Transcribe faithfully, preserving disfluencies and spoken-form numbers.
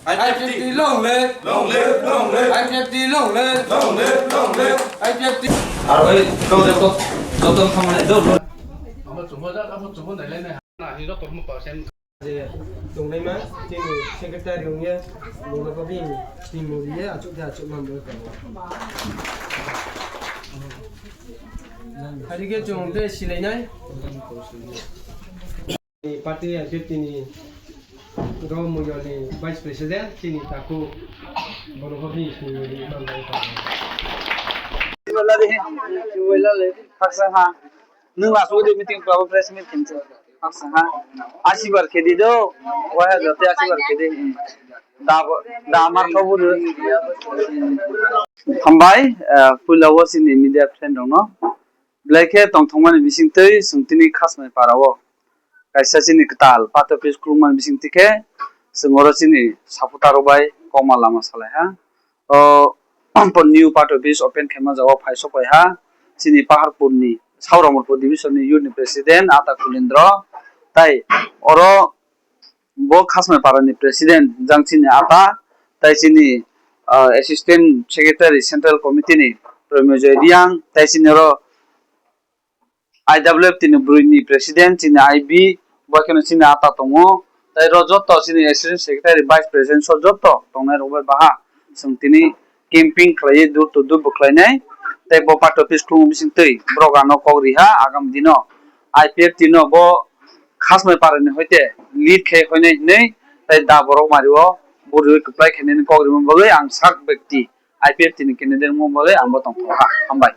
I P F T long live! Long live, long live! I P F T long live! Long live, long live! I P F T. Aro bai kau joto, joto khamani do. Je tongnaima chini secretary wngya, mona kobing chini muriya, achuk de achuk man bo. Hari ke chong de silainai. Party I P F T ni Rw Muyo ni Vice President, chini takhuk, bono kho bini simi ri manlai tongo. Nwng last week meeting, press meet khinsa. Asibar khedi do, waya jote asibar khedi. Da, da amar kho buru. Hambai, eh, puila o chini media friend rokno. Belai khe tongthokmani bisingtwi chwng tini Khasmai para o kaisa chini kwtal party office khulukmani bisingtwi khe chwng oro chini supporter rok bai kokma lama salai ha. O new party office open khaima jaga o phai sok pai ha chini Paharpur ni Sauramurpur division ni youth ni president Ata Kulendro, tai oro bo Khasmai para ni president jang chini Ata, tai chini, ah, assistant secretary central committee ni Promejoy Riang, tai chini oro I W F T ni bwrwi ni president chini I B, bo kheno chini Ata tongo, tai ro joto chini assistant secretary, vice president so joto tongnai rok bai baha chwng tini camping khlaiwi door to door bo khlainai, tai bo party office khulumani bisingtwi borok ano kok ri ha agam dino I P F T no bo Khasmai para ni hoite lead khe hoinai hinwi tai da borok mari o bwrwi kwplai khainani kok rimani bagwi ang sak bekti I P F T ni candidate wngmani bagwi ang bo tongthok ha. Hambai.